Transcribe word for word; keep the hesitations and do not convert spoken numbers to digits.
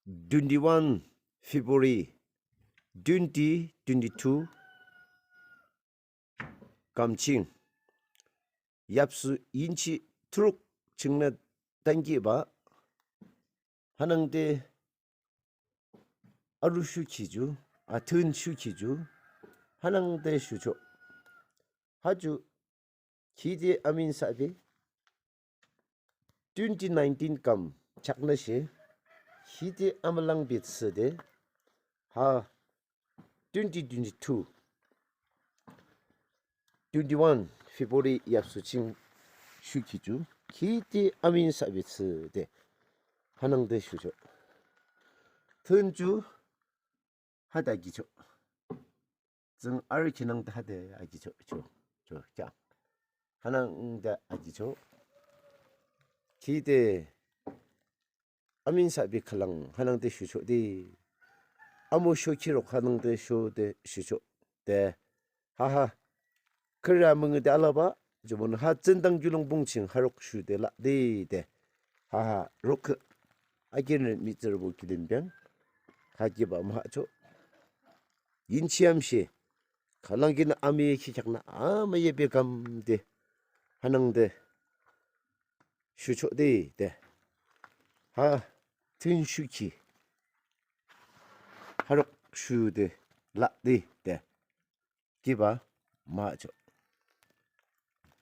twenty-one February twenty twenty-two kam ching yapsu inchi thuruk chingnü tankihbah hanangde arü shukhi ju, atün shukhi ju, hanangde shuchoh. Ha ju khide amin sabe twenty nineteen kam chaknüshe khide amülang betsüde ha twenty twenty-two twenty-one February yapsu ching shukhi ju khide amin sabe tsüde hanangde shuchoh. Tün ju hade akichoh. Tsüng arü khinangde hade akichoh, cho, cho, kya. Hanangde akichoh. Khide amin sabe khülang hanangde shuchoh de. Amüsho khirok hanangde shude shuchoh de. Haha. Khürü müngüde alabah, jumonü ha tsündang kiulong pung ching harok shude lah de de. Haha, rokü. Akinrü mihtsürübo kilim biang. Ha kibah mahachoh. Yinchi yamshi. Khülang kinü amüye khikhaknü amüye bekam de. Hanangde shuchoh de de. Ha, tün shukhi harok shude lah de de. Kibah mahachoh.